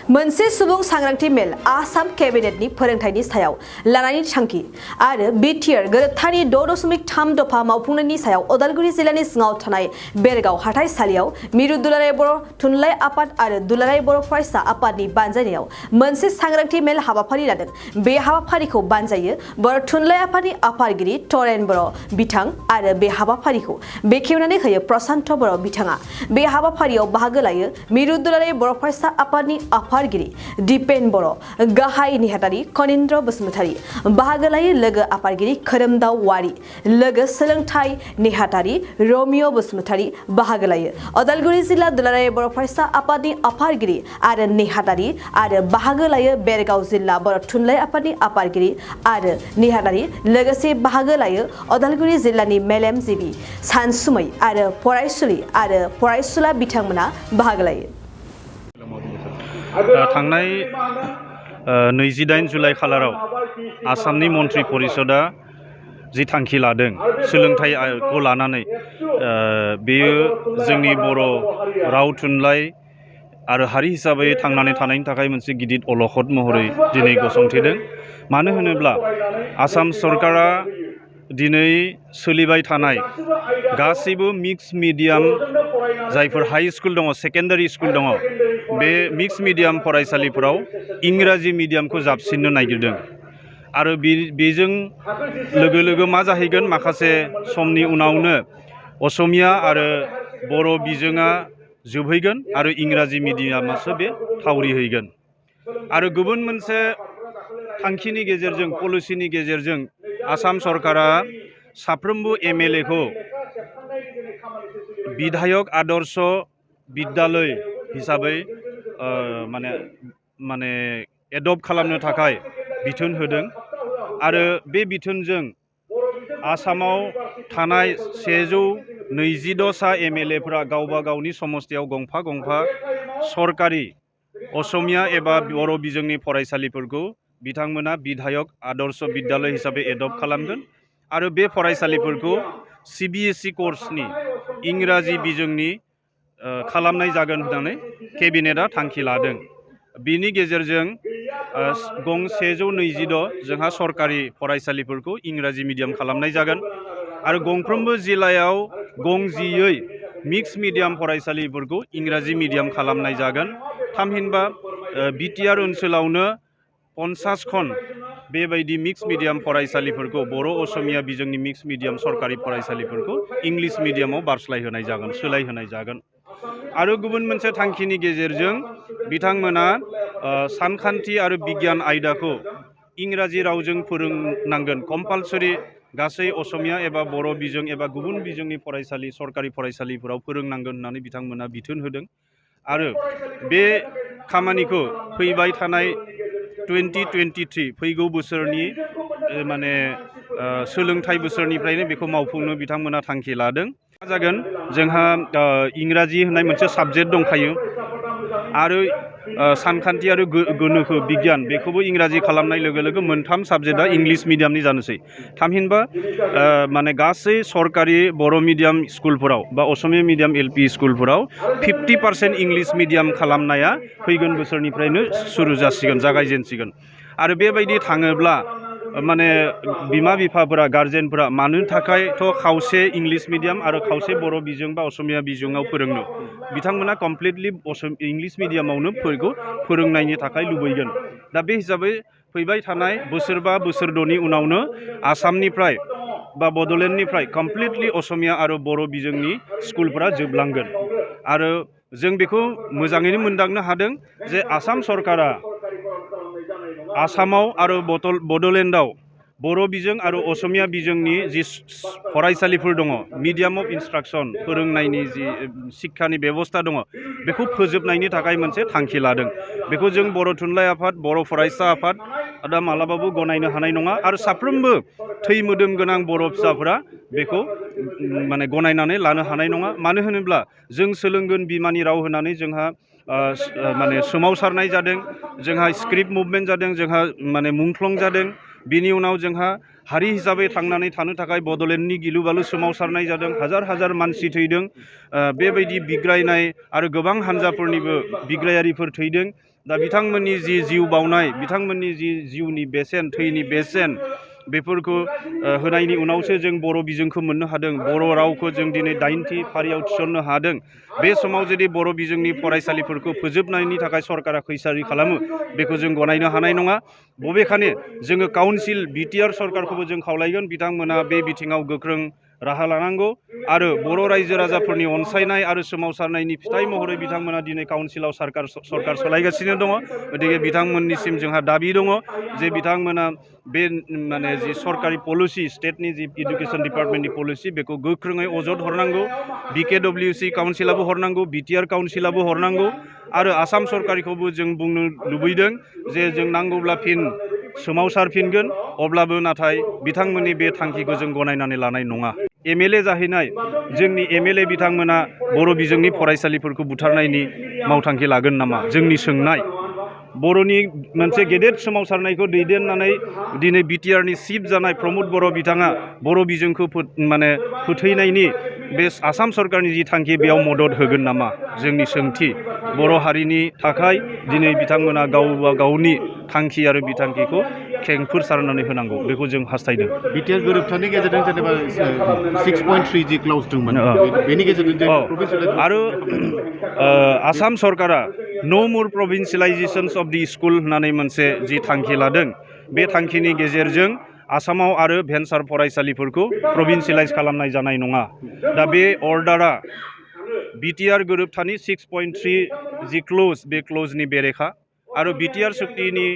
मोनसे सुबुं सांग्रांथि मेल आसाम केबिनेटनि फोरोंथायनि सायाव लानायनि थांखि आरो बिटिआर गोरोबथानि 6.3 दफा मावफुंनायनि सायाव उदालगुरि जिल्लानि सिङाव थानाय बेरगाव हाथाइसालियाव मिरु दुलाराय बर' थुनलाइ आफाद आरो दुलाराय बर' फरायसा आफादनि बानजायनायाव मोनसे सांग्रांथि मेल हाबाफारि लादों। बे हाबाफारिखौ बानजायो बर' थुनलाइ आफादनि आफादगिरि तरेन बर' बिथां आरो बे हाबाफारिखौ बेखेवनानै होयो प्रशान्त बर' बिथाङा। बे हाबाफारियाव बाहागो लायो मिरु दुलाराय बर' फरायसा आफादनि आफादगिरि दिपेन बर', गाहाय नेहाथारि कनिन्द्र बसुमतारी, बाहागो लायो लोगो आफादगिरि खोरोमदाव वारि, लोगो सोलोंथाइ नेहाथारि रमिय' बसुमतारी बाहागो लायो। उदालगुरि जिल्ला दुलाराय बर' फरायसा आफादनि आफादगिरि आरो नेहाथारि आरो बाहागो लायो बेरगाव जिल्ला बर' थुनलाइ आफादनि आफादगिरि आरो नेहाथारि, लोगोसे बाहागो लायो उदालगुरि जिल्लानि मेलेमजिबि सानसुमै आरो फरायसुलि आरो फरायसुला बिथांमोना बाहागो लायो। थांनाय 28 जुलाइ खालाराव आसामनि मन्त्रि परिषदआ जि थांखि लादों सोलोंथाइखौ लानानै बेयो जोंनि बर' राव थुनलाइ आरो हारि हिसाबै थांनानै थानायनि थाखाय मोनसे गिदिर अलखद महरै दिनै गसंथेदों। मानो होनोब्ला आसाम सरकारा दिनै सोलिबाय थानाय गासैबो मिक्स मिडियाम जायफोर हाई स्कुल दङ, सेकेन्डारि स्कुल दङ, बे मिक्स मिडियाम फरायसालिफोराव इंराजि मिडियामखौ जाबसिननो नागिरदों आरो बेजों लोगो लोगो मा जाहैगोन, माखासे समनि उनावनो असमिया आरो बर' बिजोङा जोबहैगोन आरो इंराजि मिडियामासो बे थावरिहैगोन। आरो गुबुन मोनसे थांखिनि गेजेरजों, पलिसिनि गेजेरजों आसाम सरकारा साफ्रोमबो एमएलएखौ बिधायक आदर्श बिद्यालय हिसाबै माने एडप्ट खालामनो थाखाय बिथोन होदों आरो बे बिथोनजों आसामाव थानाय 122सा एमएलएफोरा गावबा गावनि समस्तियाव गंफा गंफा सरकारि असमिया एबा बर' बिजोंनि फरायसालिफोरखौ बिथांमोना बिधायक आदर्श बिद्यालय हिसाबै एडप्ट खालामगोन आरो बे फरायसालिफोरखौ सिबिएसइ कर्सनि इंराजि बिजोंनि खालामनाय जागोन होननानै केबिनेटआ थांखि लादों। बिनि गेजेरजों गं 126 जोंहा सरकारि फरायसालिफोरखौ इंराजि मिडियाम खालामनाय जागोन आरो गंफ्रोमबो जिल्लायाव गं 10 मिक्स मिडियाम फरायसालिफोरखौ इंराजि मिडियाम खालामनाय जागोन। थामहिनबा बिटिआर ओनसोलावनो 50 खन बेबायदि मिक्स मिडियाम फरायसालिफोरखौ बर' असमिया बिजोंनि मिक्स मिडियाम सरकारि फरायसालिफोरखौ इंलिस मिडियामाव बारस्लायहोनाय जागोन, सोलायहोनाय जागोन। आरो गुबुन मोनसे थांखिनि गेजेरजों बिथांमोना सानखान्थि आरो बिगियान आयदाखौ इंराजि रावजों फोरोंनांगोन, कम्पालसरि गासै असमिया एबा बर' बिजों एबा गुबुन बिजोंनि फरायसालि, सरकारि फरायसालिफोराव फोरोंनांगोन होननानै बिथांमोना बिथोन होदों। आरो बे खामानिखौ फैबाय थानाय 2023 फैगौ बोसोरनि माने सोलोंथाइ बोसोरनिफ्रायनो बेखौ मावफुंनो बिथांमोना थांखि लादों। मा जागोन, जोंहा इंराजि होननाय मोनसे साबजेक्ट दंखायो आरो सानखान्थि आरो गोनोखो बिगियान बेखौबो इंराजि खालामनाय लोगो लोगो मोनथाम साबजेक्टआ इंलिस मिडियामनि जानोसै। थामहिनबा माने गासै सरकारि बर' मिडियाम स्कुलफोराव बा असमिया मिडियाम एलपि स्कुलफोराव 50% इंलिस मिडियाम खालामनाया फैगोन बोसोरनिफ्रायनो सुरु जासिगोन, जागायजेनसिगोन। आरो बेबायदि थाङोब्ला माने बिमा बिफाफोरा, गार्जेनफोरा मानो थाखायथ' खावसे इंलिस मिडियाम आरो खावसे बर' बिजों बा असमिया बिजोङाव फोरोंनो, बिथांमोना कमप्लिटलि इंलिस मिडियामावनो फोरोंनायनि थाखाय लुबैगोन। दा बे हिसाबै फैबाय थानाय बोसोरबा बोसोरद'नि उनावनो आसामनिफ्राय बा बड'लेण्डनिफ्राय कमप्लिटलि असमिया आरो बर' बिजोंनि स्कुलफोरा जोबलांगोन। आरो जों बेखौ मोजाङैनो मोनदांनो हादों जे आसाम सरकारा आसामाव आरो बड'लेण्डआव बर' बिजों आरो असमिया बिजोंनि जि फरायसालिफोर दङ, मिडियाम अफ इन्सट्राक्सन फोरोंनायनि जि शिक्षानि बेबस्था दङ, बेखौ फोजोबनायनि थाखाय मोनसे थांखि लादों। बेखौ जों बर' थुनलाइ आफाद, बर' फरायसा आफाद दा मालाबाबो गनायनो हानाय नङा आरो साफ्रोमबो थै मोदोम गोनां बर' फिसाफोरा बेखौ माने गनायनानै लानो हानाय नङा। मानो होनोब्ला जों सोलोंगोन बिमानि राव होनानै जोंहा माने सोमावसारनाय जादों, जोंहा स्क्रिप्ट मुभमेन्ट जादों, जोंहा माने मुंख्लं जादों। बिनि उनाव जोंहा हारि हिसाबै थांनानै थानो थाखाय बड'लेण्डनि गिलु बालु सोमावसारनाय जादों हाजार हाजार मानसि थैदों बेबायदि बिग्रायनाय आरो गोबां हान्जाफोरनिबो बिग्रायारिफोर थैदों दा बिथांमोननि जि जिउ बावनाय बिथांमोननि जि जिउनि बेसेन थैनि बेसेन बेफोरखौ होनायनि उनावसो जों बर' बिजोंखौ मोननो हादों बर' रावखौ जों दिनै 8थि फारियाव थिसननो हादों बे समाव जुदि बर' बिजोंनि फरायसालिफोरखौ फोजोबनायनि थाखाय सरकारा खैसारि खालामो बेखौ जों गनायनो हानाय नङा बबेखानि जोङो काउन्सिल बिटिआर सरकारखौबो जों खावलायगोन बिथांमोना बे बिथिङाव गोख्रों राहा लानांगौ आरो बर' रायजो राजाफोरनि अनसायनाय आरो सोमावसारनायनि फिथाइ महरै बिथांमोना दिनै काउन्सिलाव सरकार सालायगासिनो दङ गतिके बिथांमोननिसिम जोंहा दाबि दङ जे बिथांमोना बे माने जि सरकारि पलिसि स्टेटनि जि इडुकेसन डिपार्टमेन्टनि पलिसि बेखौ गोख्रोङै अजद हरनांगौ BKWC काउन्सिलाबो हरनांगौ बिटिआर काउन्सिलाबो हरनांगौ आरो आसाम सरकारखौबो जों बुंनो लुबैदों जे जों नांगौब्ला फिन सोमावसारफिनगोन अब्लाबो नाथाय बिथांमोननि बे थांखिखौ जों गनायनानै लानाय नङा MLA जाहैनाय जोंनि MLA बिथांमोना बर' बिजोंनि फरायसालिफोरखौ बुथारनायनि मावथांखि लागोन नामा जोंनि सोंनाय बर'नि मोनसे गेदेर सोमावसारनायखौ दैदेननानै दिनै बिटिआरनि चिफ जानाय प्रमद बर' बिथाङा बर' बिजोंखौ माने फोथैनायनि बे आसाम सरकारनि जि थांखि बेयाव मदद होगोन नामा जोंनि सोंथि बर' हारिनि थाखाय दिनै बिथांमोना गावबा गावनि थांखि आरो बिथांखिखौ खेंफोर सारनानै होनांगौ बेखौ जों हास्थायदों बिटिआर गोरोबथानि गेजेरजों जेनेबा 6.3 जि क्लाउस दंमोन बेनि गेजेरजों आरो आसाम सरकारा नो मोर प्रभिन्सियलाइजेशन्स अफ दि स्कुल होननानै मोनसे जि थांखि लादों बे थांखिनि गेजेरजों आसामाव आरो भेन्सार फरायसालिफोरखौ प्रभिन्सियलाइज खालामनाय जानाय नङा दा बे अर्डारा बिटिआर गोरोबथानि 6.3 जि क्ल'ज बे क्ल'जनि बेरेखा आरो बिटिआर सुक्तिनि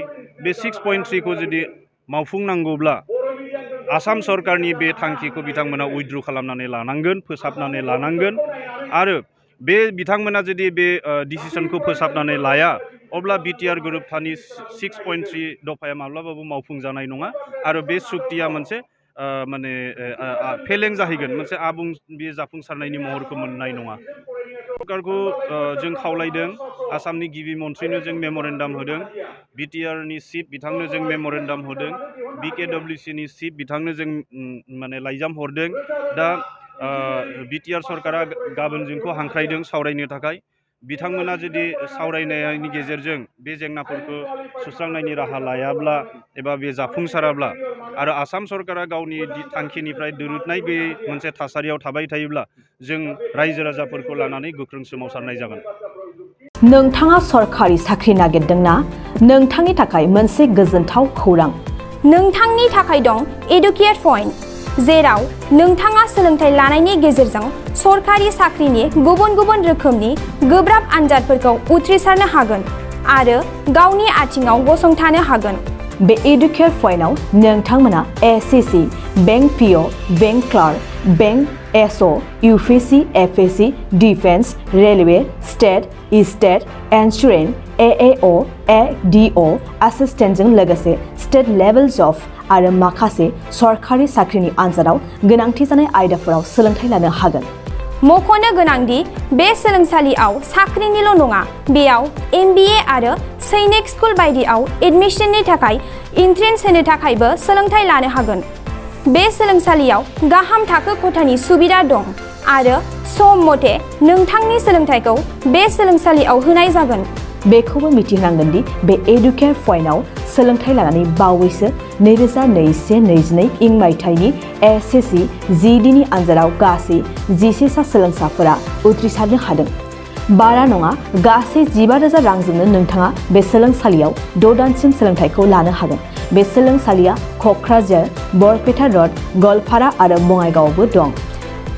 बे 6.3 खौ जुदि मावफुंनांगौब्ला आसाम सरकारनि बे थांखिखौ बिथांमोना उइथड्र खालामनानै लानांगोन फोसाबनानै लानांगोन आरो बे बिथांमोना जुदि बे डिसिसनखौ फोसाबनानै लाया अब्ला बिटिआर गोरोबथानि 6.3 दफाया माब्लाबाबो मावफुंजानाय नङा आरो बे सुक्तिया मोनसे माने फेलें जाहैगोन मोनसे आबुं बे जाफुंसारनायनि महरखौ मोननाय नङा सरकारखौ जों खावलायदों आसामनि गिबि मन्थ्रिनो जों मेम'रेन्डाम होदों बिटिआरनि चिफ बिथांनो जों मेम'रेन्डाम होदों BKWCनि चिफ बिथांनो जों माने लाइजाम हरदों दा बिटिआर सरकारा गाबोन जोंखौ हांख्रायदों सावरायनो थाखाय बिथांमोना जुदि सावरायनायनि गेजेरजों बे जेंनाफोरखौ सुस्रांनायनि राहा लायाब्ला एबा बे जाफुंसाराब्ला आरो आसाम सरकारा गावनि थांखिनिफ्राय दोरोदनाय गैयै मोनसे थासारियाव थाबाय थायोब्ला जों रायजो राजाफोरखौ लानानै गोख्रों सोमावसारनाय जागोन नोंथाङा सरकारि साख्रि नागिरदोंना नोंथांनि थाखाय मोनसे गोजोनथाव खौरां नोंथांनि थाखाय दं एडुकेट पइन्ट जेराव नोंथाङा सोलोंथाइ लानायनि गेजेरजों सरकारि साख्रिनि गुबुन गुबुन रोखोमनि गोब्राब आनजादफोरखौ उथ्रिसारनो हागोन आरो गावनि आथिङाव गसंथानो हागोन बे एडुकेट पइन्टआव नोंथांमोना SSC bank PO bank clerk bank SO UPSC FSC defence railway state insurance AAO ADO एसिस्टेन्टजों लोगोसे स्टेट लेभेल जब आरो माखासे सरकारि साख्रिनि आनजादाव गोनांथि जानाय आयदाफोराव सोलोंथाइ लानो हागोन मख'नो गोनांदि बे सोलोंसालियाव साख्रिनिल' नङा बेयाव MBA आरो सैनिक स्कुल बायदियाव एडमिशननि थाखाय एन्ट्रेन्स होनो थाखायबो सोलोंथाइ लानो हागोन बे सोलोंसालियाव गाहाम थाखो खथानि सुबिदा दं आरो सम मथे नोंथांनि सोलोंथाइखौ बे सोलोंसालियाव होनाय जागोन बेखौबो मिथिनांगोन दि बे एडुकेट पइन्टआव सोलोंथाइ लानानै बावैसो 2021-22 इं मायथाइनि SSC GDनि आनजादाव गासै 11 सा सोलोंसाफोरा उथ्रिसारनो हादों बारा नङा गासै 15,000 रांजोंनो नोंथाङा बे सोलोंसालियाव 6 दानसिम सोलोंथाइखौ लानो हागोन बे सोलोंसालिया क'क्राझार बरपेटा रड गवालपारा आरो बङाइगावआवबो दं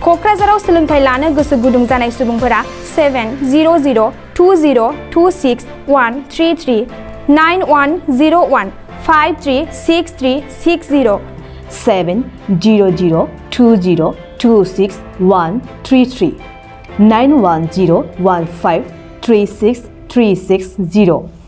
क'क्राझाराव सोलोंथाइ लानो गोसो गुदुं जानाय सुबुंफोरा 70020261133 9101 536360 70020261133 9101536360